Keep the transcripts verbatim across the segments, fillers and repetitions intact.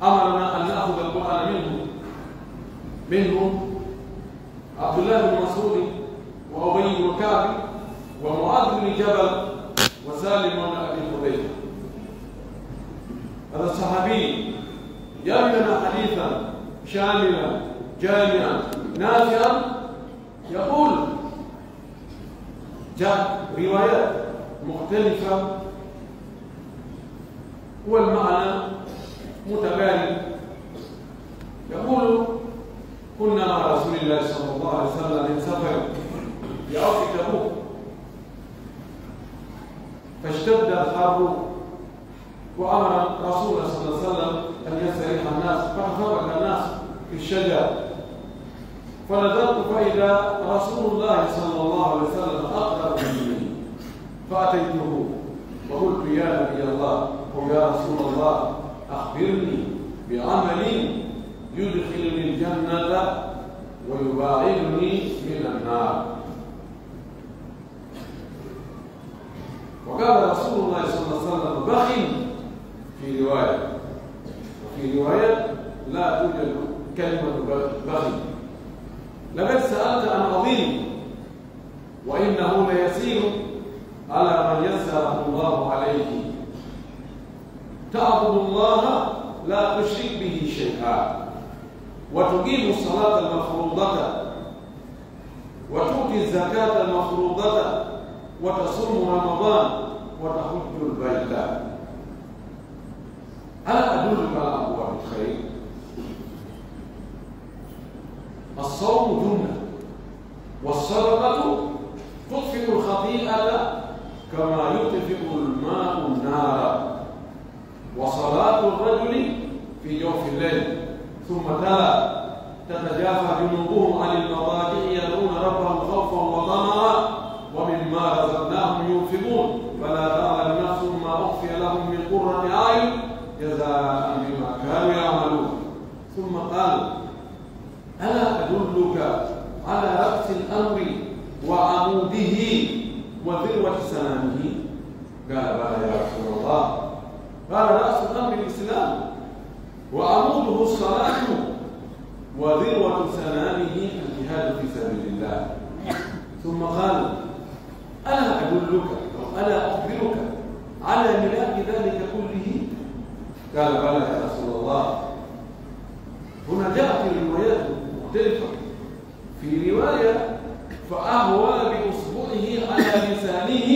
أمرنا أن نأخذ القرآن منه، منهم عبد الله بن مسعود وأبي بن كعب ومعاذ بن جبل وسالم بن أبي حذيفة. هذا الصحابي يروي لنا حديثا شاملا جامعا نافعا، يقول: جاء روايات مختلفة والمعنى متباين. يقول: كنا مع رسول الله صلى الله عليه وسلم من سفر في أرض تبوك، فاشتد الحر وأمر رسول الله صلى الله عليه وسلم أن يستريح الناس، فتفرق الناس في الشجر، فنظرت فإذا رسول الله صلى الله عليه وسلم أقرب مني، فأتيته وقلت: يا نبي الله، أو يا رسول الله، أخبرني بعمل يدخلني الجنة ويباعدني من النار. وقال رسول الله صلى الله عليه وسلم: بخ، في رواية، وفي رواية لا توجد كلمة بخ. لقد سألت عن عظيم، وإنه ليسير على من يسره الله عليه. تعبد الله لا تشرك به شيئا، وتقيم الصلاة المفروضة، وتؤتي الزكاة المفروضة، وتصوم رمضان، وتحج البيت. ألا أدلك على أبواب الخير؟ الصوم جنة، والصدقة تطفئ الخطيئة كما يطفئ الماء النار. وصلاة الرجل في جوف الليل. ثم تلا: تتجافى جنوبهم عن المضاجع يدعون ربهم خوفا وطمعا ومما رزقناهم ينفقون. فلا تعلم نفس ما أخفي لهم من قرة أعين جزاء بما كانوا يعملون. ثم قال: ألا أدلك على رأس الأمر وعموده وذروة سنامه؟ قال: بلى يا رسول الله. قال: رأس الأمر الإسلام، وعموده الصلاة، وذروة سنامه الجهاد في سبيل الله. ثم قال: ألا أدلك أو ألا أخبرك على ملاك ذلك كله؟ قال: بلى يا رسول الله. هنا جاءت الروايات مختلفة. في رواية: فأهوى بإصبعه على لسانه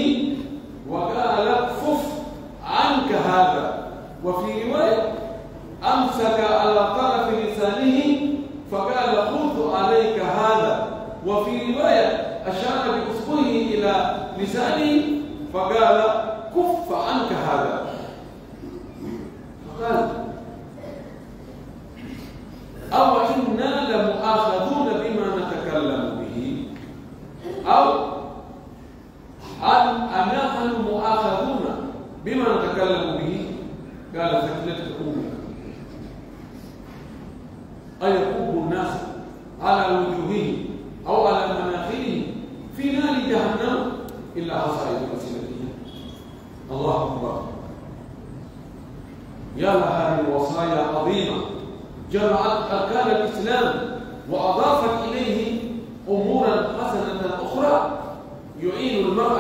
وقال: كف عنك هذا. وفي رواية: أمسك على طرف لسانه فقال: خذ عليك هذا. وفي رواية: أشار بإصبعه إلى لسانه فقال: كف عنك هذا. فقال: أو إنا لمؤاخذون بما نتكلم به؟ أو أن أنحن مؤاخذون بما نتكلم به؟ قال: ثكلتك أمك. أيكب الناس على وجوههم أو على مناخرهم في نار جهنم إلا حصائد ألسنتهم؟ الله أكبر. يا لها من وصايا عظيمة، جمعت أركان الإسلام وأضافت إليه أمورا حسنة أخرى يعين المرء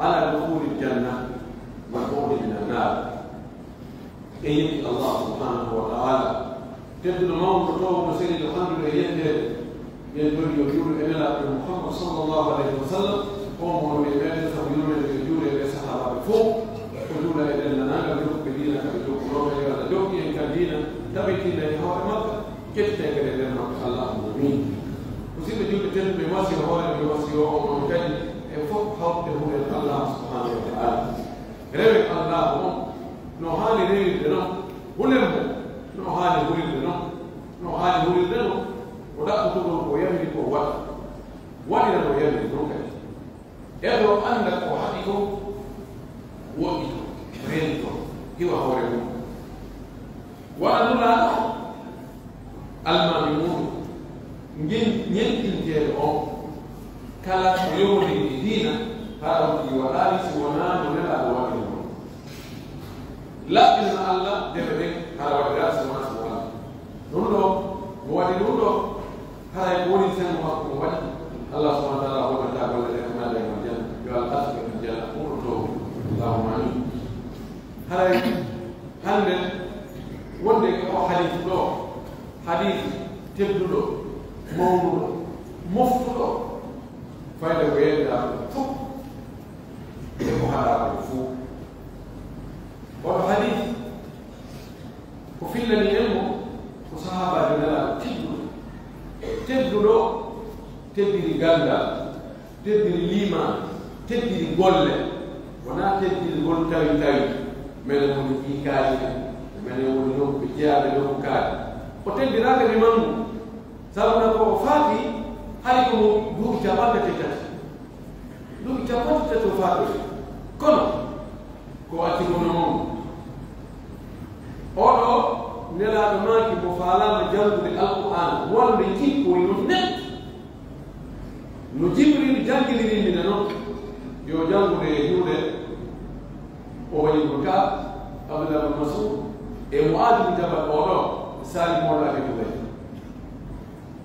على دخول الجنة والبعد من النار. En yetti Allah subhanahu wa ta'ala, tedduɗo, mawɗo, toowuɗo, seniiɗo, hannduɗo e yetteede. Yen toni yo juulu e Nelaaɗo Muhammad sallallahu alayhi wa sallam, on mo woni meɗen, sabu yurmeende e juulu e ɓee sahaabaaɓe fow, o juula e ɗen nanaagal, jokkuɓe diina ka ɓe jokkunoo ɓen, yo Allah jokku en ka diina, tabitina e hoore makka, kettitee kadi e nder makka. Allahumma amiin. Musidɓe julɓe tedduɓe, wasiyo hoore mi wasiyo on, on kadi e fof hawtude hulen Allah subhanahu wa ta'ala. Rewen Allaahu on no haani rewirde non, hulen mo no haani hulirde non, no haani hulirde non, ko ɗaɓɓutugol ko yamiri ko waɗa, waɗira no yamiri non kadi. Eto annda ko haɗi kon, woɗɗito, rento, hiwa hoore mum. Waɗa Nulaaɗo almaami muuɗum, ngin ñenkinteeɗo on, kala ko yowondiri e diina, hara on ɗi waɗaali si wonaa no Nelaaɗo waɗiri non. Laɓɓinana Alla deme ɗen, hara waɗi Hannde, wonde ko oo hadiis ɗoo, hadiis tedduɗo, mawnuɗo, moftuɗo, fayda ko yeddaa fof e ko haɗaa ko fof. Oɗo hadiis, ko fillani en mo, ko sahaabaajo Nelaaɗo tedduɗo, tedduɗo, teddiri ganndal, teddiri liimaan, teddiri golle, wonaa teddirgol tawi tawi, menen woni ɓii kaari en, menen woni nokku ɓe jeyaaɓe nokku kaari. O teddiraaka ni mangu, sabu na ko o faati, hari ko mo duuɓi capanɗe tati. Duuɓi capanɗe tati o faati. Kono, ko acci kono mawnu. Oɗo Nelaaɗo maaki mo faalaama janngude Alqur'aana, wonde jikkoy no neɗɗo. No Jibril jannginiri minen non, yo janngude e juuɗe Ubay ibn Ka'b, Abdullah ibn Mas'ud, e Mu'aaz ibn Jabal, oɗo Saalim mawla Abi Hurayra.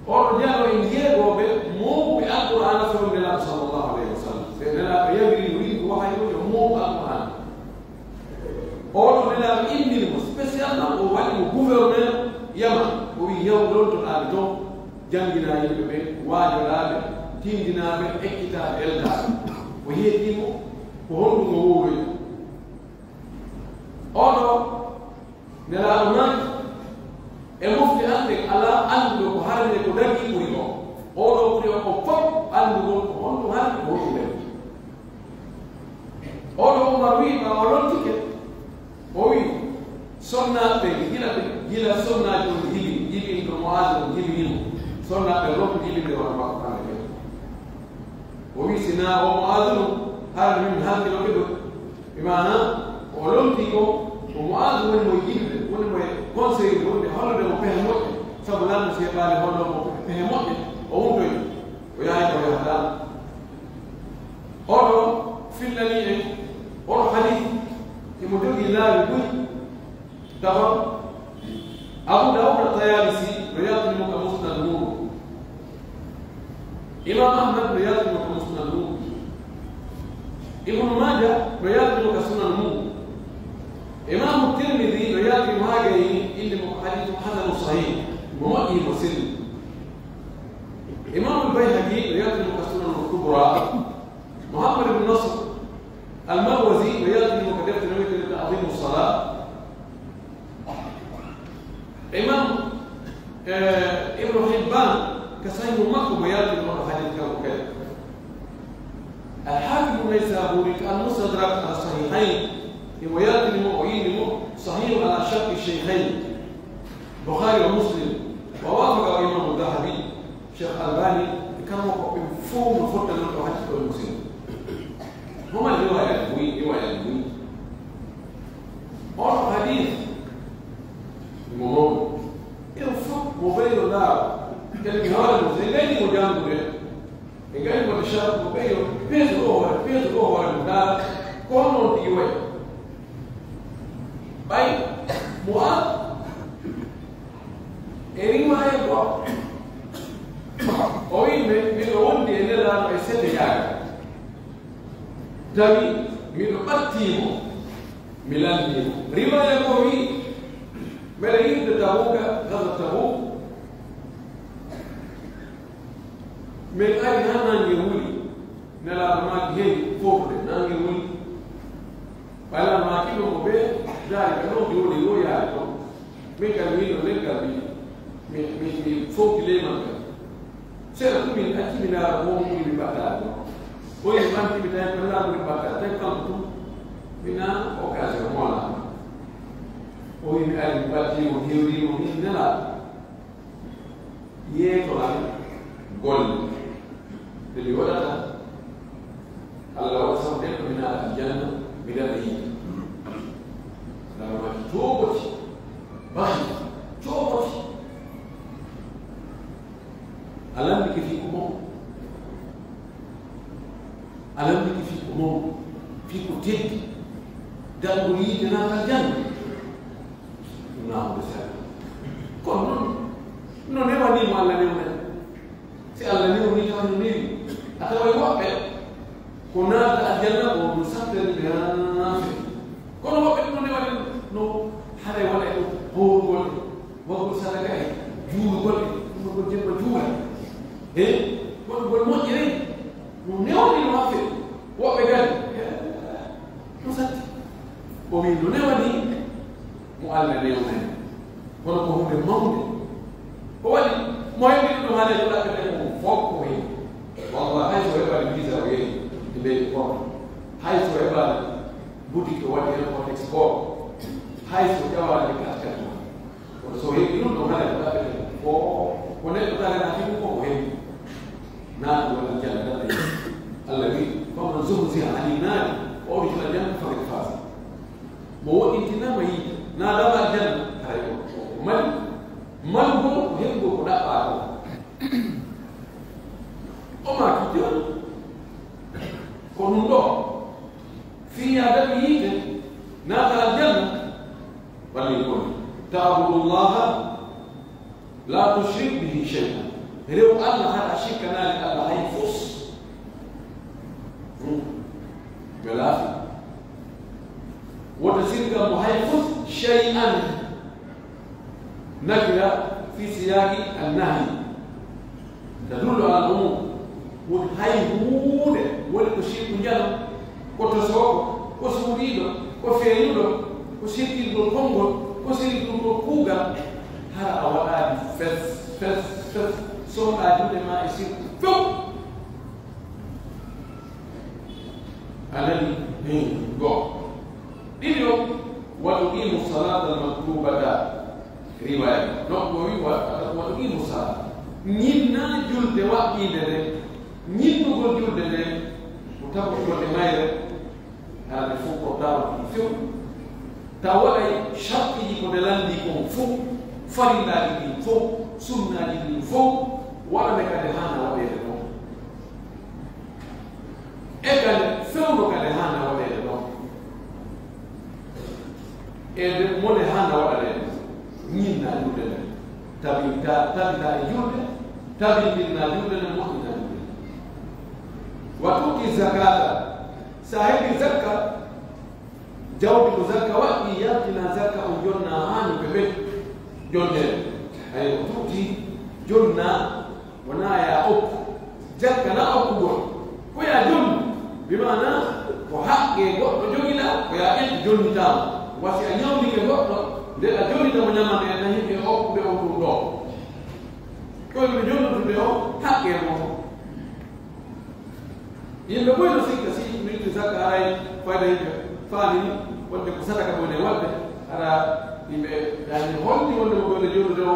Oɗo jano e jeegooɓe mawɓe Alqur'aana fewndo Nelaaɗo sallallahu alayhi wa sallam. Ɓe Nelaaɗo yamiri, wi'i ko wahayi ko yo mawɓe Alqur'aana. Oɗo Nelaaɗo inniri mo spécialement, o waɗi mo gouverneur Yaman. O wi'i, "Yahu ɗon to ɗaani ton, jannginaa yimɓe ɓen, waajoɗaa ɓe, tinndinaa ɓe, ekkitaa ɓe, eldaa ɓe." O yeetii mo, ko honɗum o wowloyi? Oɗo Nelaaɗo maaki, e mofte an ɗen, alaa annduɗo ko harmi e ko dagii ɓuri on. Oɗo ɓuri on fof anndugol ko honɗum harmi, ko honɗum dagii. Oɗo Umar wi'i, ɓaawo o lontike, o wi'i, sonnaaɓe ɓen, gila ɓe, gila sonnaajo on jibi, jibinto Mu'aazu on jibini mo, sonnaaɓe ɓen ronku jibinde hono makko hannde ɓen. O wi'i, si naa o Mu'aazu non, hara min halkinoke ɗum. Bi maanaa, ko o lontii kon, ko Mu'aazu woni mo e jibiɓe, woni mo e conseil, woni e hollude mo pehe moƴƴe, sabu lanɗo si heɓaali hollo mo pehe moƴƴe, o wontoyi, o yahay ko yahata. Oɗo fillanii en, oɗo hadiis, himo jogii laawi buy, Tawa, Abu Dawud At-Tayalisi no yaltini mo ka Musnad muuɗum. Imam Ahmad no yaltini mo ka Musnad muuɗum. Ibnu Maaja no yaltini mo ka Sunan muuɗum. Imam Tirmidi no yaltini mo haa gayni, inni mo ko hadiisun hasanun sahih, mo moƴƴi, mo selli. Imam Al-Bayhaqi no yaltini mo ka Sunan Al-Kubra. Muhammad ibn Nasr Al-Marwazi no yaltini mo ka deftere wi'eteende Ta'zimu Salaa. Imam, eh, Ibnu Hibbaan ka Sahiihu makko mo yaltini mo hadiis kanko kadi. Al-Haakimu Naysaabuuri ka Al-Mustadrak ala Sahiihayn, himo yaltini mo, o inni mo Sahiihun ala sharti Shaykhayn, Bukhaari wa Muslim, wa waafaqahu Imaamu Dahabi. Cheikh Albani e kanko ko ɓen fow no fotta non ɗo hajji ɗo e Muslim. Homa riwaya buy, riwaya buy. On hadith mo mawɗo. En fow mo ɓeydo ndaaro. Kadi mi hoore mo, so en gayni mo janngude, en gayni mo tashahhud, mo ɓeydo, peeso ɗo hoore, peeso ɗo hoore mo ndaara, ko honno on tigi wayi. Ɓay mo ar e riwaya goɗɗo, o wi'i, mi, miɗo wondi e Nelaaɗo e sete yaaga. Tawi miɗo ɓattii mo, mi lanndii mo. Riwaya ko wi'i, mbeɗa yi'ude Tabuuka, gazwat Tabuuk. Men ari haa naange wuli. Nelaaɗo maaki, hey, foofude, naange wuli. Ɓay Nelaaɗo maaki ɗum ko ɓe daari ka ɗon, ɗi woni ɗo yaade ɗon. Min kadi mi yiɗo leggal, mi, mi, mi, mi fowti ley man kadi. Seeɗa tun min acci mi ndaara ko woni mi ɓattaade ɗon. Ko en ɓanti mi tawi ko Nelaaɗo mi ɓattaade, tawi kanko tun. Mi nana occasion mo wala. O wi mi ari mi ɓatti mo, hewri mo, min Nelaaɗo. Yeeto lan golle ɗe mi waɗata. Alla waɗa sabu ɗen ko mi naata aljanna, mi daɗa yiite. Alla waɗi cookoti, basi, cookoti. A lanndike fii ko mawɗo. A lanndike fii ko mawɗo, fii ko teddi. Daɗugol yiite naata aljanna. Ɗum laamuɗo seeɗa. Kono non, no newanii mo Alla newnani. Si Alla newnii tawa no newi. A taway woɓɓe ko naata aljanna ko no sattani ɓe haa feewi. Kono woɓɓe ɗum no newani no Haray wona e ɗum howrugol e waɗugol sadaka e juulugol e ɗum ko jemma juula. He? Waɗugol moƴƴere no newni no affaire woɓɓe kadi. He? No satti. O wi no newani mo Alla newnani. Kono ko hunde mawnde. Ko waɗi mo heɓi ɗum haray ko ɗaɓɓete ko fof ko hen. Walla hay so heɓani visa o yehi e leydi kono hay so heɓani boutique o waɗi hen ko export hay so ƴawaani carte carte ma. Kono so heɓi ɗum ɗo haray ko ɗaɓɓete ko fof ko neɗɗo kala na fiɗum ko ko heɓi. Naata wala aljanna tan. Allah wi faman zuhziha anin naari wa udkhila aljanna faqad faz. Mo woɗɗintinaama yiite, naataama aljanna, haray ko, ko mali, malugol ko heɓugol ko ɗaɓɓaa ko. O maaki jooni, ko ɗum ɗo, fii yo a daɗu yiite, naata aljanna, walli ko ta'budu Allaha لا تشرك به شيئا. Rew Allah hara a shirkanaali Allah hay fus. Hmm. Ɓe laafi. Wota sirka mo hay fus shay'an. Nakira fi siyaqi an-nahy. Tadullu ala al-umum. Woni hay huunde woni ko shirku njano. Ko tosoowo, ko suuɗiiɗo, ko feeñuɗo, ko sirkirgol konngol, ko sirkirgol kuugal, hara a waɗaali fes, fes, fes, sohɗaa juuɗe maa e sirku few. A nani? Hin, go. Ɗiɗi o, wa tuqimu salata al maktubata. Riwaya, donc, o wi, wa, wa tuqimu salata. Ñinnaa julde waɗɗiinde nden. Ñinnugol julde nden, ko tabitugol e mayre, Hara ɓe fof ko daawo ɗin few. Taw waɗay shartiiji ko nde lanndii kon fow, farillaaji ɗin fow, sunnaaji ɗin fow, waɗa nde ka nde haana waɗeede kon. E ka nde fewndo ka nde haana waɗeede kon. E nde mo nde haana waɗaneede. Ñinnaa julde nden. Tabinta, tabinta e julde, tabintinaa julde nden, moƴƴinaa julde nden. Wa tu'ti zakata, si a heɓii zakka, jawdi ko zakka waɗɗii, yaltinaa zakka on, jonnaa haani ɓe ɓen. Jonneede. Ayo, tu'ti, jonnaa, wonaa yaa okku. Zakka naa okkugol. Ko yaa jonnu. Bi maanaa, ko haqqee goɗɗo jogiɗaa, ko yaa ƴettu jonnitaa mo. Wa si a ñawndike goɗɗo, nde a jonnita mo ñamande en, na yimɓe okkude on ɗum ɗoo. Ko yimɓe jonnutude on, haqqee mo. Yimɓe ɓuri no sikka si min zakka haray fayda yimɓe faami ni wonde ko sadaka woni e waɗde, hara yimɓe yani holli wonde ko ɓe jonnude o,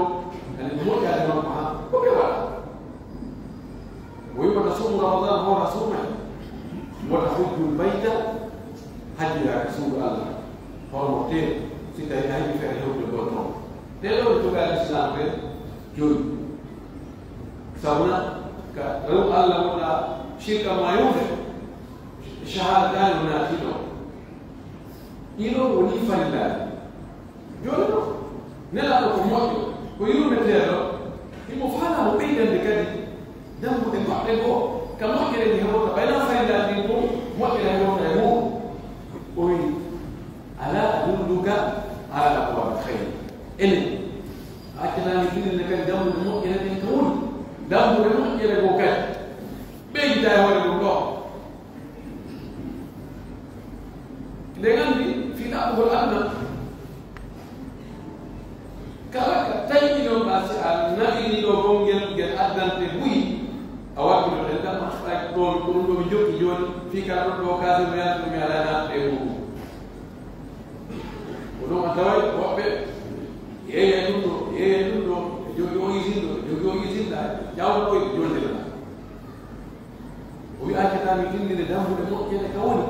yani ko moƴƴaade makko ha, ko ɓe waɗa. O wi wata suumu Ramadan, hoora suumay, wata hujjul bayta, hajjira ka suudu Allah, hormo tee, si tawi a heɓi feere hewtude gol toon. Ɗee ɗoo ko tugaale Islam ɓe joyi. Sabuna ka rew Allah wona shirka mayude, shahadataani wona tiɗo. Ɗiɗo woni farillaaji. Jooni ɗo, Nelaaɗo ko moƴƴo, ko yurmeteeɗo, himo faalaa mo ɓeydande kadi dambuɗe goɗɗe goo ka moƴƴere nde heɓota, ɓay naa farillaaji ɗin fof moƴƴere heɓota e muɗum. O wi'i, "Alaa adulluka alaa abwaabil khayr?" Enen, a accataa mi tindinde kadi dambuɗe moƴƴere ɗen ka woni? Dambuɗe moƴƴere goo kadi. Ɓeydita e hoore ɗum ɗoo. Eɗen anndi fii ɗaɓɓugol aduna, kala ka tawi non ɓa si a naɓini ɗo gongel ngel addante buy, a waɗi no ɗen ɗan ɓay ɗon ko ɗum ɗo mi jokki jooni, fii kala ɗon ɗo kaasi mo yaata ɗum mi alaa naatde e muɗum. Ko ɗum a taway woɓɓe yeeyay ɗum ɗo, yeeyay ɗum ɗo, e jogi o isin ɗo, e jogi o isin ɗa, jawɗo koye jonde ɗa. O wi'i, "Accataa mi tindinde dambuɗe moƴƴere ka woni?"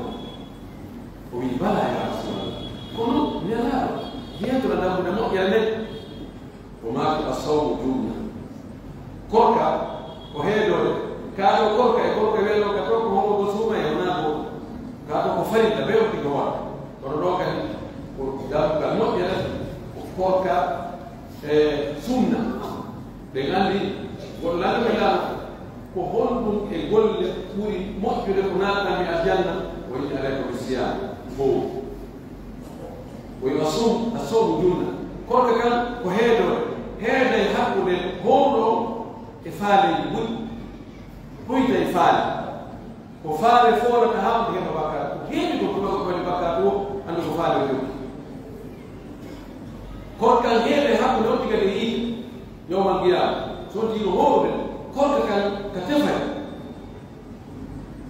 O wi'i, "Balaa, yaa Rasulallah. Kono Nelaaɗo, yeetora dambuɗe moƴƴere nden." O maaki, "As-sawmu junna." Korka ko heedoore. Kaa ɗoo korka e korka wi'anoo ka to ko homo ko suuma e wonaa ko. Kaa ɗoo ko farilla, ɓe wonti ko waɗa. Kono ɗoo kadi ko dambugal moƴƴere, ko korka e sunna. Ɓe nganndi gollal mi laana ko honɗum e golle ɓuri moƴƴude ko naatnami aljanna? O wi'i, "Alayka bi siyaam, fow." Ko yo a sum, a soomu junna. Korka kan ko heedoore. Heeday hakkunde howɗo on e faaleeji buy. Huytay faale. Ko faale foolata haa ko heɓa bakkaatu. Ko heewi ko tuma ko waɗi bakkaatu o, anndu ko faale o jokki. Korka kan heeday hakkunde on tiga e yiite. Yawmal qiyaama. So on tigi no howrude. Korka kan ka tefay.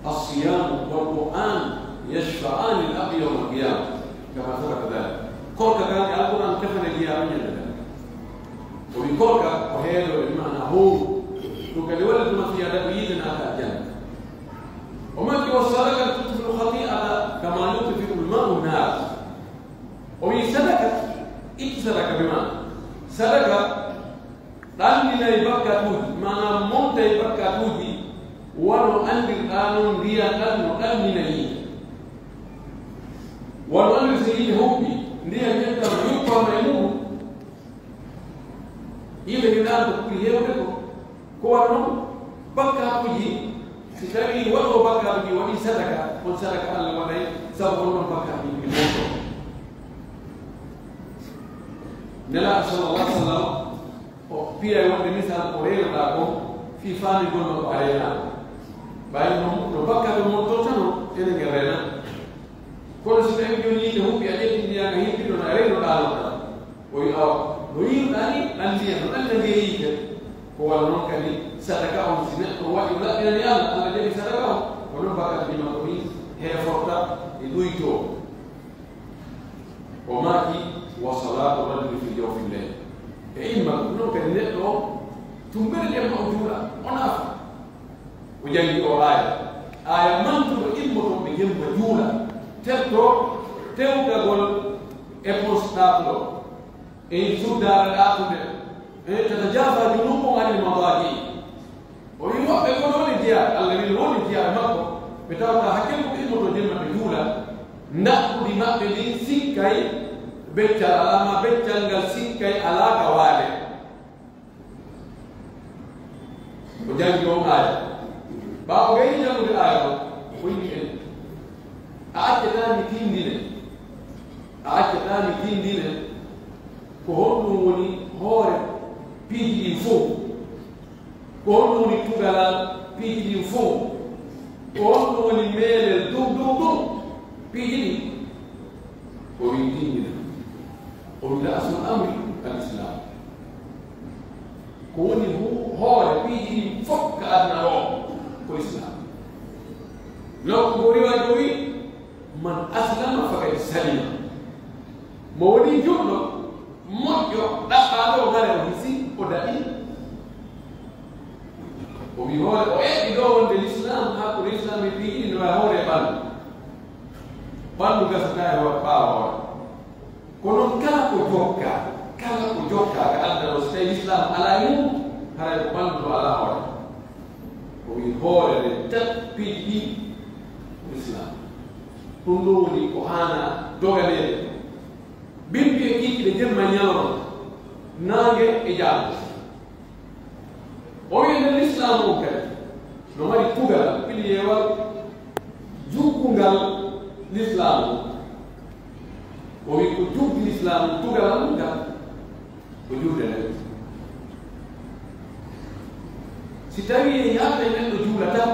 الصيام والقرآن يشفعان للعبد يوم القيامة، كما ثبت ذلك. Korka kan e Alqur'aan tefane jiyaaɓe ñande nden. O wi korka ko heedoore, bi maana howru. Ɗum kadi wallituma fii adabu yiite naata aljanna. O makki, والصدقة تطفئ الخطيئة كما يطفئ الماء النار. O wi sadaka, ittu sadaka bi maana. Sadaka ɗannginay bakkaatuuji, maanaa montay bakkaatuuji, wano anndirɗaa non ndiyan ɗan no ɗanngina yiite. Wano anndir si yiite huɓɓi, ndiyan ƴettan yuppan e muɗum. Yiite hiɗan ko ɓuri heewde ko, ko wano non bakkaatuuji, si tawii waɗoowo bakkaatuuji waɗii sadaka, on sadaka Alla waɗay sabu on non bakkaatuuji ɗi montoo. Nelaaɗo sallallahu alaihi wasallam O piyay wonde misal ko reenoɗaa kon fii faamingol ma ko a reenaaka. Ɓay no, no bakkaatu mon tottano, enen en reenaa. Kono si tawii jooni yiite huɓɓi, a ƴetti ndiyan a hibbito no a reenoɗaa non tan. O wi'i, awa, no yiiruɗaa ni, ɗan ndiyan, no ɗan ndiyan yiite. Ko wano non kadi sadaka on, si neɗɗo waɗi, o laɓɓinani Alla, Alla jaɓi sadaka on, ko non bakkaatuuji makko ɗin heeforta e ɗuytoo. O maaki, wa salaatu rajuli fi jawfi leyl. E imma ɗum non kadi neɗɗo on, tumbere jemma o juula, o naafa. O jangi o aaya. Aaya mantuɗo immoto ɓe jemma juula. Tefto tewtagol e pos ɗaatuɗo. E suddaare ɗaatude. E tatajafa junubuhum anil madaaji. O wi'i woɓɓe ko woni jeyaa, Alla wi'i woni jeyaa e makko, ɓe tawata hakkil ko ɓe immoto jemma ɓe juula, ndaɓɓudi maɓɓe ndin sikkay beccal alaa, maa beccal ngal sikkay alaa ka waale. O jangi on aaya. Ɓaawo gayni jangude aaya on, o wi'i en, a accataa mi tindine, a accataa mi tindine, ko honɗum woni hoore piiji ɗin fow? Ko honɗum woni tugalal piiji ɗin fow? Ko honɗum woni meelel dow, dow, dow piiji ɗin? O wi'i, tindina. O wi'i, ra'sul amri al islam. Ko woni hu-, hoore piiji ɗin fow ka aduna ɗoo ko islam. Nokku goo riwaaji o wi'i, man aslama faqad salima. Mo woni juulɗo, moƴƴo, ɗaɓɓaaɗo, o ngare o hisi, o daɗi. O wi'i hoore, o eɓɓi ɗoo wonde Lislaam, hakkunde Lislaam e piiji ɗin no e hoore e ɓanndu. Ɓanndu gasataa e hoore, ɓaawo hoore. Kono kala ko jokkaa, kala ko jokkaa ka aduna ɗoo, so tawii Lislaam alaa e mum, haray ko ɓanndu ɗoo alaa hoore. O wi'i hoore nde tat piiji ɗin ko Lislaam. Ɗum ɗoo woni ko haanaa doganeede. Bimbi e kiikiiɗe jemma e ñalorma, naange e janngo. O wi'i nden Lislaamu on kadi no mari tugalal, piliyeewal juggungal Lislaamu on. O wi'i ko juggi Lislaamu, tugalal mum ngal ko julde nden. Si tawii en yaata e neɗɗo juula tan,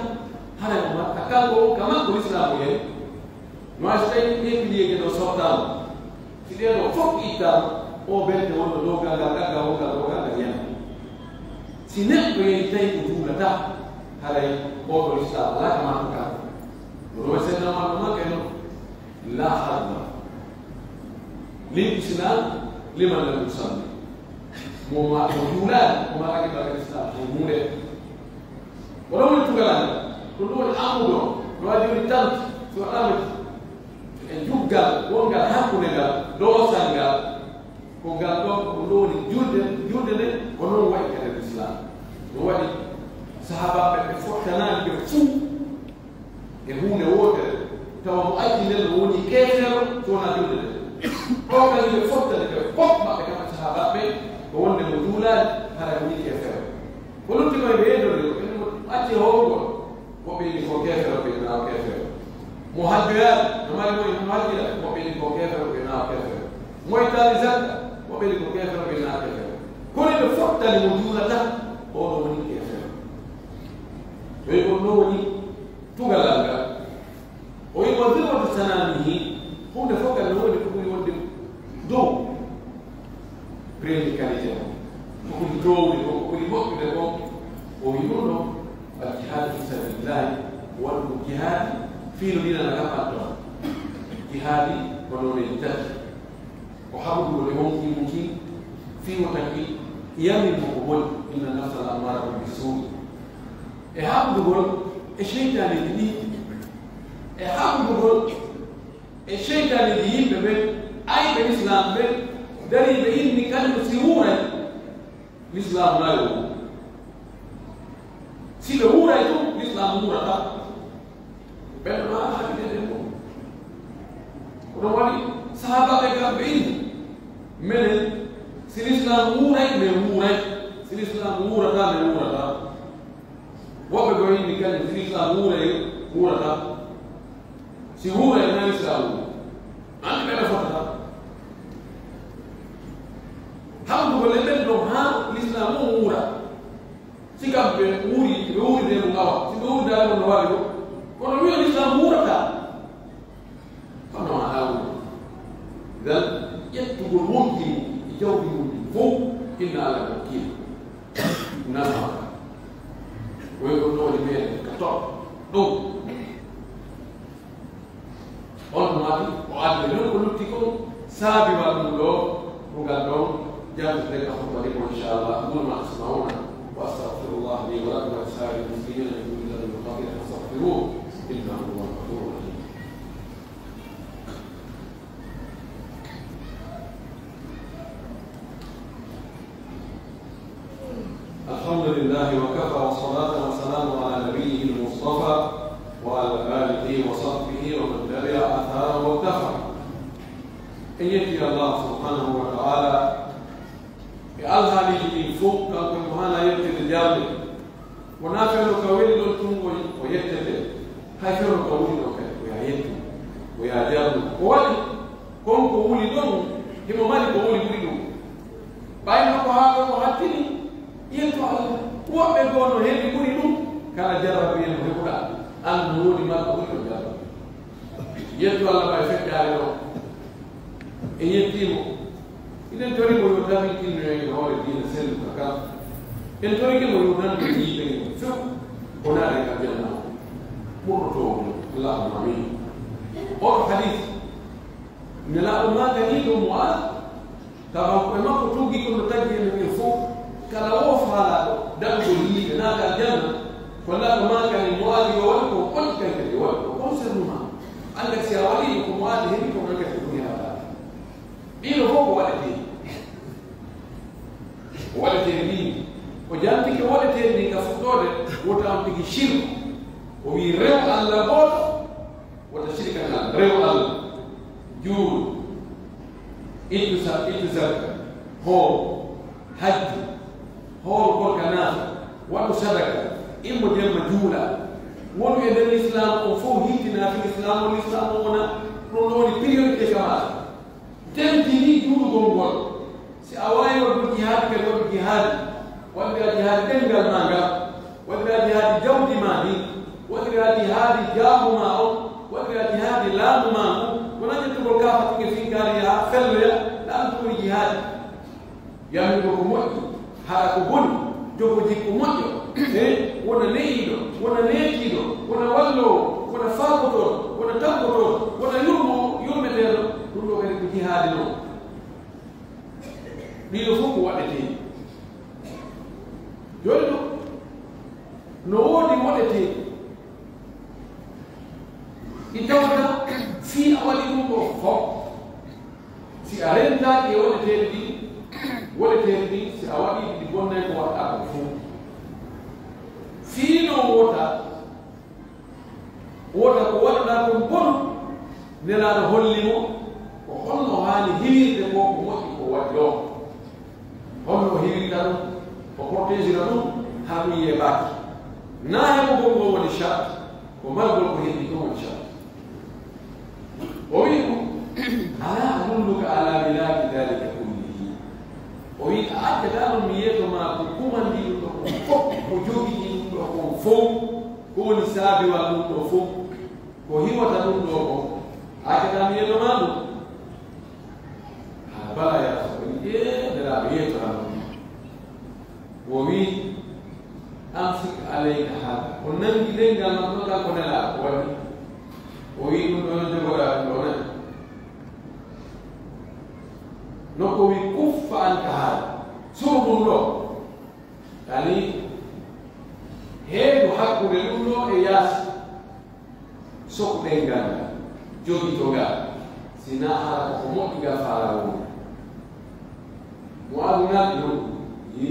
haray o marta kanko on ka makko Lislaamu en. No a si tawii ɗee piliyeeje ɗoo sottaama, si ɗee ɗoo fof ittaama, oo belte wonɗo dow gal ngal ɗagga, wongal ɗoo gal ngal yana. Si neɗɗo yehii tawi o juulataa, haray oo ɗoo Lislaamu alaa ka makko kanko. No ɗum waɗi Seydina Umar no makka e non. لا حظ للإسلام لمن لم يصل. Mo ma, mo juulaali, o maaki barka Lislaam, hay huunde. Ko ɗon woni tugalal ngal. Ko ɗum woni ammude on. No waɗi woni tant, so waɗaama e juggal wongal hakkunde ngal, doosal ngal, ko ngal ɗon, ko ɗum ɗon woni julde, julde nde, ko non wayi kadi Lislaam. Ɗum waɗi sahaabaaɓe ɓe fottanaani ɓe fuu. E huunde wootere, tawa mo acci nden no woni keefeero, so wonaa julde nden. Ɗoo kadi ɓe fottani ɓe fof maɓɓe, kamɓe sahaabaaɓe ɓen, ko wonde mo juulaali, hara woni keefeero. Ko lutti ko e ɓe yeddorde, ko ɓen mo acci e hoorugol, woɓɓe inni ko keefeero, ɓe naa o keefeero. Mo hajjoyaali, no mari mo e mo hajjira, woɓɓe inni ko keefeero, ɓe naa o keefeero. Ɓe ko keefeero, ɓe naa keefeero. Kono ɓe fottani mo juulata, oo ɗoo woni keefeero. Ɓe ko no woni tugalal ngal. O wi'i, "Wa dhirwatu sanamihi", huunde fof kadi no woni ko ɓuri wonde dow. Premier qualité o, ko ɓuri toowde ko, ko ɓuri moƴƴude ko, o wi'i ɗum ɗo, "Al jihadu fi sabilillahi", waɗugo jihaadi fii no diina na kaɓɓan toon. Jihaadi ko nooneeji tati. Ko haɓugol e honki mun kin, fii wota ki yamir mo ko boni, "Inna nafsa la ammaratun bi suu'i." E haɓugol e seytaaneeji ɗin, e haɓugol e seytaaneeji yimɓe ɓen, ayɓe Lislaam ɓen, dariiɓe inni kanko si wuuray, Lislaam na yo wuur. Si ɓe wuuray tun, Lislaam wuurata. Ɓen no haɓide ɗen ɗum. Ko ɗum waɗi sahaabaaɓe kamɓe inni, menen, si Lislaam wuuray, men wuuray. Si Lislaam wuurata, men wuurata. Woɓɓe goo inni kañum, si Lislaam wuuray, wuurata. Si wuuray, na Lislaam wuura. Anndi ɓen no fotata. Haɓugol e ɓen ɗon haa Lislaam on wuura. Si kamɓe wuuri, ɓe wuuri nde mo ngawa. Si ɓe wuuri daande mo no waɗi ɗo. Kono wi'o Lislaam wuurata. Kono ma ɗaawol. Idan, ƴettugol wonki mum e jawdi mum ɗin fow, inna Alla ko kiila. Nafa. Woy ko ɗo waɗi meere ka toɗɗo. Ɗum. On maati, o addi non ko lutti kon, saabi waɗugo ɗo, ko ngal ɗon, janngude ka hotbani ko, inchallah, أقول ما تسمعون، وأستغفر الله لي ولكم ولسائر المسلمين من كل ذنب خطيئة فاستغفروه، إنه هو الغفور الرحيم. الحمد لله وكفى، والصلاة والسلام على نبيه المصطفى وعلى آله وصحبه ومن تبع أثره واقتفى. En yetti Allah subhanahu wa ta'ala e alhaaliiji ɗin fow, kanko mo haana yettude jarde. Wonaa fewndo ka weli ɗon tun o, o yettete. Hay fewndo ka wuli ɗon kadi, ko yaa yettu, ko yaa jarnu. Ko waɗi kon ko wuli ɗon, himo mari ko wuli ɓuri ɗum. Ɓay no ko haa ɗon o hattini, yettu Allah. Woɓɓe goo no heɓi ɓuri ɗum, kala jarrabu en mo heɓuɗaa, an no woni maa ko ɓuri ɗon jarrabu. Yettu Allah ɓay feccaali ɗon. En yettii mo. Hiɗen tori mo yo tabitinno en e hoore diina selluka kan. En torike mo yo nandu yiɓe en few ko naade ka janna o. Murɗoto o. Allahumma amin. Oɗo hadis, Nelaaɗo maakani ɗo Mu'aaz, tawa ko e makko tuggi kono taggi en ɓe fow. Kala o faalaaɗo daɗugol yiɓe naata aljanna, ko Nelaaɗo maakani Mu'aaz yo waɗu ko on kankadi waɗu ko concernement. Anndi si a waɗii ko Mu'aaz heɓi ko kankadi ko ɗum heɓataa. Ɗiɗo fof ko waɗetee. Ko waɗetee ɗin. O jantike waɗetee ɗin ka fuɗɗoode, wota on tigi shirku. O wi'i, rew Alla gooto, wota shirkanaa, rew Alla. Juul, ittu sa-, ittu zakka, hoor, hajju, hoor korka naata, waɗu sadaka, immo jemma juula. Wonu e nder Lislaam on fof hittinaa fi Lislaam on, Lislaam on wona, ɗum ɗo woni priorité ka maata. Tentinii juulugol ngol. Si a waawi waɗude jihaadi, kadi waɗu jihaadi. Waɗiraa jihaadi ɗemngal maa ngal. Waɗiraa jihaadi jawdi maa ndin. Waɗiraa jihaadi jaamu maa on. Waɗiraa jihaadi laamu maa ngun. Wonaa ƴettugol kaafa tigi finkaari yaa felloya. Ɗan ɗum woni jihaadi. Yamirgol ko moƴƴi, hara ko boni, jogo jikku moƴƴo, e wona ne'iiɗo, wona neetiiɗo, wona walloowo, wona faakotooɗo, wona tampotooɗo, wona yurmo-, yurmeteeɗo, ɗum ɗo kadi ko jihaadi non. Ɗii ɗoo fof ko waɗetee. Jooni ɗo, no woodi waɗetee. Ɗi tawata fii a waɗi ɗum ɗoo fof. Si a rentaaki e woɗeteeɗi ɗin, woɗeteeɗi ɗin, si a waɗii ɗi, ɗi bonnay ko waɗɗaa kon fof. Fii non wota, wota ko waɗuɗaa kon bonu, Nelaaɗo holli mo ko honno o haani hiwirde ko ko moƴƴi ko waɗi ɗoo. Honno o hiwirta ɗum, o protégera ɗum, haa ɗum yeeɓaaki. Naa heɓugol ngol woni sharti, ko margol ko heɓi ɗum woni sharti. O wi'i mo, "Alaa adulluka alaa milaaki daalika kullihi?" Accataa non mi yeeto maa ko kumandiiɗo ɗoo kon fow, ko jogiiɗo ɗun ɗoo kon fow, ko woni saabiwal ɗun ɗoo fow, ko hiwata ɗun ɗoo kon. Accataa mi yeeto maa ɗun. Haa bala yaa so o wi'i, ee, Nelaaɗo yeeto maa ɗun. O wi'i, "Amsik alayka haada." O nangi ɗenngal makko ngal ko Nelaaɗo, o waɗi. O wi'i, "Ɗun ɗoo no jogoɗaa ɗun ɗoo nani." No ko wi'i, "Kuffa anka haada." Suɓu ɗun ɗoo. Yani, heedu hakkunde ɗun ɗoo e yaasi. Soku ɗenngal ngal, jogito ngal, si naa hara ko ko moƴƴi ngal faalaa wonde. Mu'aazu naati ɗon, yi,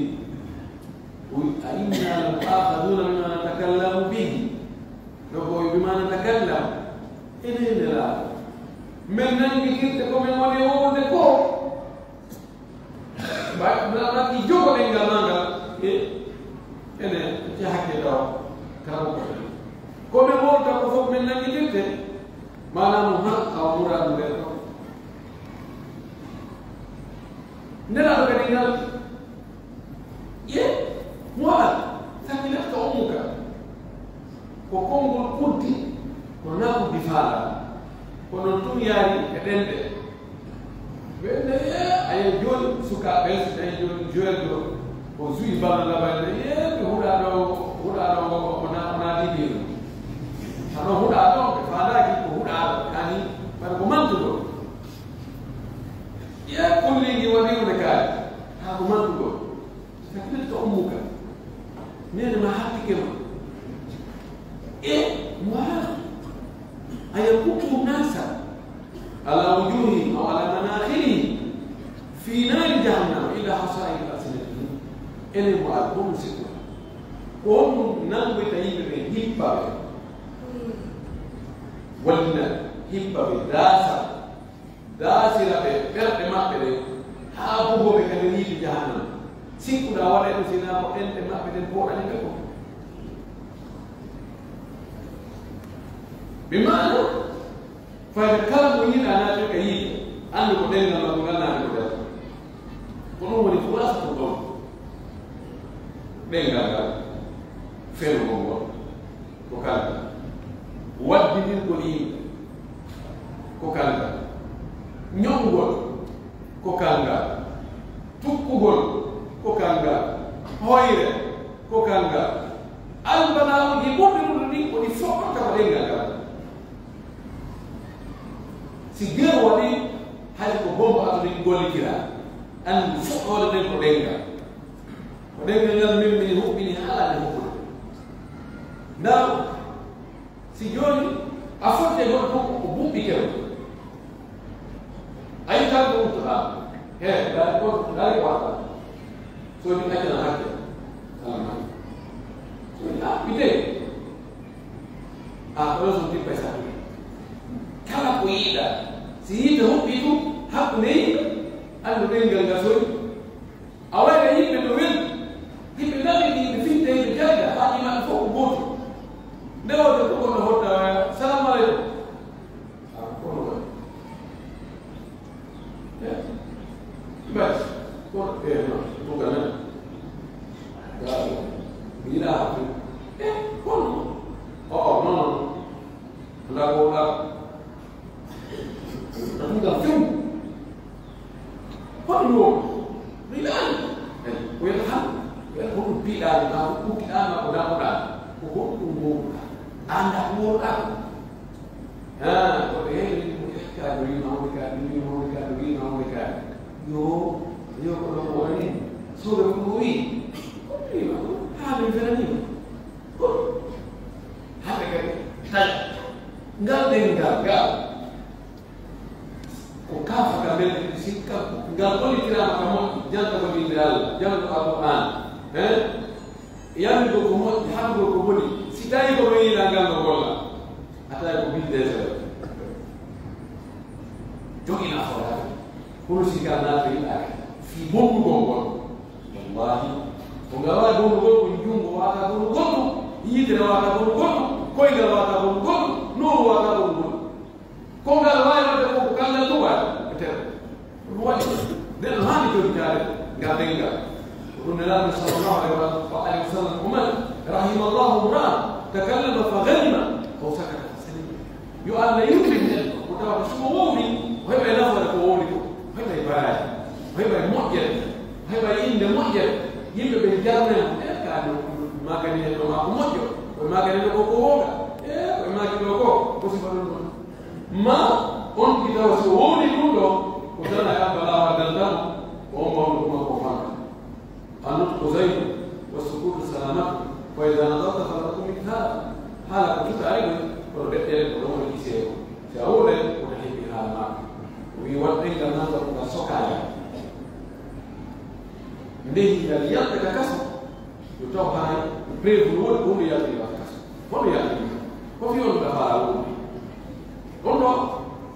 o wi'i, "A innaa lamu'aakhazuuna bimaa natakallamu bihi?" No ko o wi'i, "Bimaa natakallamu?" Enen Nelaaɗo, men nanngitirte ko men woni e wowlude koo? Ba, na, na, ɗi jogo ɗenngal maa ngal, e, ene, ci hakke tawa, kala ko. Ko men wowlata ko fow men nanngitirte, maanaa mo han, awa muraadu nder ɗon. Nelaaɗo kadi ngal, ye, mo waɗa, sakilatka ummuka. Ko konngol uddi, kono naa uddi faalaa. Ko non tun yaari e ɗenɗe. Ɓe ne, a yi'ay jooni sukaaɓe, si tawi jooni joelɗo, o suyi balla labal ne, yee, ɓe huɗaa ɗoo, huɗaa ɗoo, o na-, o naati ɗi ɗum. Sano huɗaa ɗoo, ɓe faalaaki ko huɗaa ɗoo, kani, ɓay ko mantugol. Yee, kulli ngi waɗi hunde kaari, haa ko mantugol. Sakilatka ummuka. Neene maa hattike ma. E, Mu'aazu, ayakubbu nnaasa alaa wujuuhihim aw alaa manaakhirihim fii naari jahannama illaa hasaa'idu alsinatihim. Enen Mu'aazu, honɗun sikkuɗaa? Ko honɗun nanngoyta yimɓe ɓen, hippa ɓe? Wallina, hippa ɓe, daasa. Daasira ɓe ɓerɗe maɓɓe ɗen, haa bugo ɓe ka nder yiite Jahannama. Sikkuɗaa waɗay ɗun si hinaa ko ɗenɗe maɓɓe ɗen pooɗani ɓe kon? Bi maana, fayda kala mo yiɗaa naatira ka yiite, anndu ko ɗenngal makko ngal naati ko nder. Ko ɗun woni khulaasatu qawl. Ɗenngal ngal, fenugol ngol. Ko kangal. Waddinirgol yimɓe, ko kangal. Ño'ugol, ko kangal. Tukkugol, ko kangal. Hoyre, ko kangal. Albala'uuji ɓurɗi ɗun ɗin ko ɗi foɓɓata ko ɗenngal ngal. Si geru waɗii, hay ko bombo ato ɗin gollitiraa. Anndi foɓɓoode nden ko ɗenngal. Ko ɗenngal ngal men min huɓɓini haa nde huɓɓude. Ndaa, si jooni a fotti e goɗɗo fof ko buɓɓi kew. A yii tan ko wuttoɗaa. He, ndaa ko, ndaa ko waɗɗaa. So ni accana hakke. Alama. So ni, ah, mi tey. Ah, kono so tippa e sattude. Kala ko yiɗaa. Si yiite huɓɓii tun, hakkunde yimɓe, anndu ɗenngal ngal sori. A wayla yimɓe no weli, yimɓe nani, yimɓe fitte, yimɓe jayda, haa iman fof ko gooto. Nde wonde ko goɗɗo hotta waya, "Salaamu aleykum." Ah, kono waɗi. Eh, mbay, kono, eh, no, ɗum ka nan. Gaa ɗo, mi yiɗaa hafde. Eh, kono. Oh, non, non. Alaa ko, alaa ko. Ɗum ka few. Honɗun woni? Rilaani. Eyi, ko wiyata han, ko wiyata honɗun piiɗaa, maa ko ɓuttiɗaa, maa ko naɓuɗaa. Ko honɗun ngooruɗaa? Anndaa ko ngooruɗaa ko. Haa, ko ɓe heɓi ko ekka, no wiima honde ka, no wiima honde ka, no wiima honde ka. Yo, yo ko ɗon woni. Sooɓe ko ɗum wi'i. Ko ɗum wiima, haa min fenaniima. Ko ɗum. Hande kadi, taƴa. Ngal ɗenngal, ngal. Ko kaafa ka men sikka, ngal hollitiraama ka moƴƴi, janta ko innde Allah, janta ko Alqur'aan, eh? Yamugol ko moƴƴi, haɗugol ko boni, si tawii ko no yiɗaa ngal no golla, a taway ko biddeetere. Joginaa foraade, kono si ngal naata yiɗaaka, fii bonnugol ngol, wallaahi, ko ngal waɗa bonnugol, ko junngo waata bonnugol ɗum, yitere waata bonnugol ɗum, koyngal waata bonnugol ɗum, nooru waata bonnugol ɗum. Ko ngal waawi waɗde ko, ko kangal ɗum waɗi. Ko tee ɗum waɗi. Neɗɗo haani jogitaade ngal ɗenngal. Ko Nelaaɗo sallallahu alayhi wa alihi wa sallam o maaki, "Rahimallahu imra'an takallama fa ghanima, aw sakata fa salima." Yo Alla yurmin neɗɗo mo tawata si o wowli, o heɓay nafoore ko wowli ko, o heɓay baraaji, o heɓay moƴƴere, o heɓay innde moƴƴere. Yimɓe ɓe jarnay mo, "E, kaa no maakani en ɗo maa ko moƴƴo, o maakani en ɗo ko, ko goonga. E, ko e maaki ɗo ko, ko sifa ɗum ɗon." Ma on tigi tawa si o wowli ɗum ɗo, ko tan a yabba laawol dal tan, ko on mawɗo ɗum ko fanka. النطق زين والسكوت سلامة، فإذا نطقت فلا تكن مثالا. Haala ko tutaali ɗum, kono deƴƴere ko ɗon woni gisee ko. Si a wowlay, ko heɓi haala maaka. O wi'i, waɗ ɗemngal nan ko ngal sokaali. Nde ngal yalta ka kaso, yo taw haray preuve no woni ko ngal yalti ka kaso. Hono yalti? Ko fii on ɗaɓɓaa wowlude. On ɗo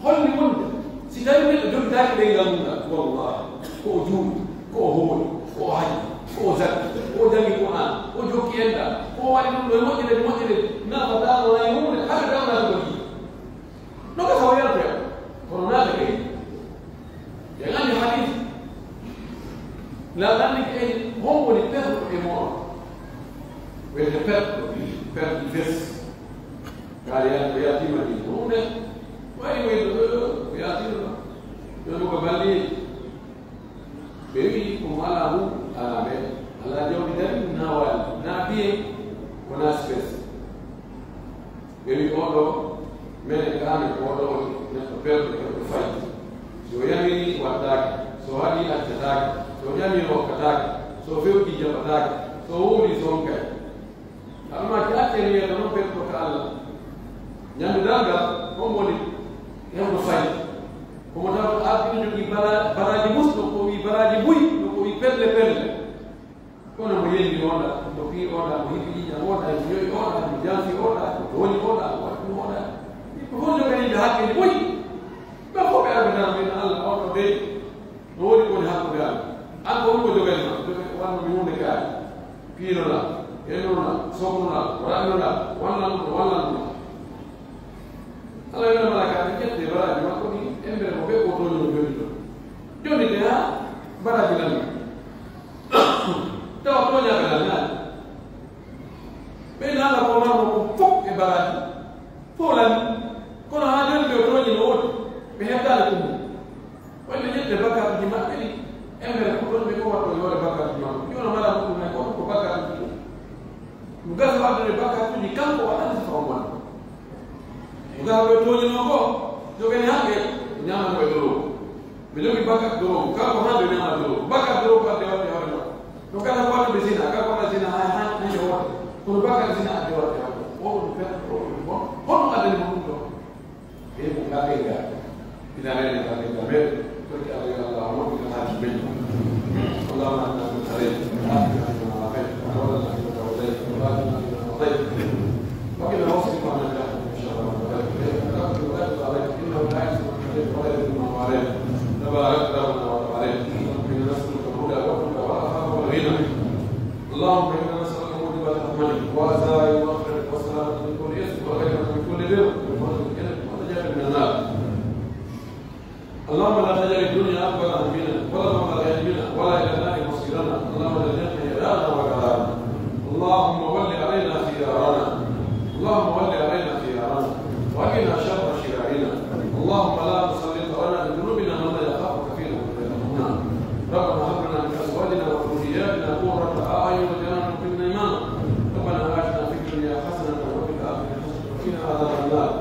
holli wonde si tawii neɗɗo jogitaaki ɗemngal mum ngal, wallahi, ko o juuli, ko o hooli, ko o haji, ko o zakki, ko o jangi Qur'an, ko o jokki enɗan, ko o waɗi ɗum ɗo e moƴƴere, moƴƴere, nafataa mo hay huunde, hara dawnaade ko ɗi. No gasa o yaltoya, kono naata kay. En anndi hadis. La anndi kay, hon woni perɗo e moɗon? Wiyete perɗo, perɗo fes. Kaali yalto yaltiima ɗi huunde, wayi wayno ɗo, ko yaltiima ɗo. Ɗo ko balli. Ɓe wi'i, "Ko mo alaa mum, alaa ɓe, alaa jawdi dari, naa waali, naa biye, wonaa spes." Ɓe wi'i, "Oo ɗoo, mene kaane, oo ɗoo woni neɗɗo perɗo, perɗo fay. Si o yamirii, wattaake, so o haɗii, accataake, so o ƴamii, hokkataake, so o fewtii, jaɓataake, so o wowlii, sonkay." Almaaki accen wiyata non perɗo ka Alla. Ñande darngal, on woni hewndo fay. Ko mo tawa ardino jogii bara-, baraaji mus, no ko wii baraaji buy, no ko wii pelle pelle. Kono mo yendi oɗa, mo fii oɗa, mo hiɓi ƴiƴam oɗa, mo yowi oɗa, mo janfi oɗa, mo dooni oɗa, mo waɗi ɗum oɗa. Ko fof joganii ɓe hakkeeji buy. Ɓe fof ɓe arbatano ɓe no Alla on ɗo dey. No woodi ko woni hakkunde am. An ko honɗun ko jogani ma? Joga-, wannu mi huunde kaari. Piilonaa, ƴellonaa, soknonaa, raɗinonaa, wallan ɗum, wallan ɗum. Alla wi'ana malaa'ikaaɓe, ƴettee baraaji makko ɗin, emmbere mo ɓe ko tooñi mo jonni ɗon. Jonni de haa baraaji lan. Tawa tooñaaɓe lan naani. Ɓe naala ko marno ko fof e baraaji. Fof lan. Kono haa jonni ɓe o tooñi no woodi. Ɓe heɓtaali ko mum. Wonde ƴettee bakkaatuuji maɓɓe ɗin, emmbere ko ɗon ɓe ko waɗɗoo yoore bakkaatuuji maɓɓe. Yo no mala muɗum hay gooto ko bakkaatuuji ɗin. Ɗum gasa waɗde bakkaatuuji kanko waɗani sifa on wonde. Ɗum gasa ɓe tooñinoo ko, jogani haqqe, ñaama ko e dorow. Ɓe jogii bakkaat dorow, kanko haa ɓe ñaama dorow. Bakkaat dorow ko adde waɗde hoore makko. Ɗum gasa ko waɗde zina, kanko waɗa zina haa, haa, haa e woote. Kono bakkaat zina adde waɗde hoore. O ɗum fen, o ɗum bon. Honɗum addani mo ɗum ɗon? Ɓe ko gaɓe ga. Ina rene gaɓe ga men. Ko ki Allah ya Allah, mo ki ka haji men. اللهم اهدنا فيمن هديت، وعافنا فيمن عافيت، وتولنا فيمن توليت، وبارك لنا فيما اعطيت، وقنا واصرف عنا برحمتك شر ما قضيت، فانك تقضي ولا يقضى عليك، انه لا يعز من عاديت ولا يذل من واليت، تبارك ربنا وتعالى. اللهم انا نسالك الهدى والتقى والعفاف والغنى. اللهم انا نسالك موجبات رحمتك وعزائم مغفرتك والسلامة من كل اثم والغنيمة من كل بر والفوز بالجنة والنجاة من النار. اللهم لا تجعل الدنيا أكبر همنا ولا مبلغ علمنا ولا إلى النار مصيرنا. اللهم لا تجعل الدنيا دارنا وقرارنا. اللهم ول علينا خيارنا. اللهم ول علينا خيارنا وقنا شر شرارنا. اللهم لا تسلط لنا بذنوبنا من لا يخافك فينا ولا يرحمنا. ربنا هب لنا من أزواجنا وذرياتنا قرة أعين واجعلنا للمتقين إماما. ربنا آتنا في الدنيا حسنة وفي الآخرة حسنة وقنا عذاب النار.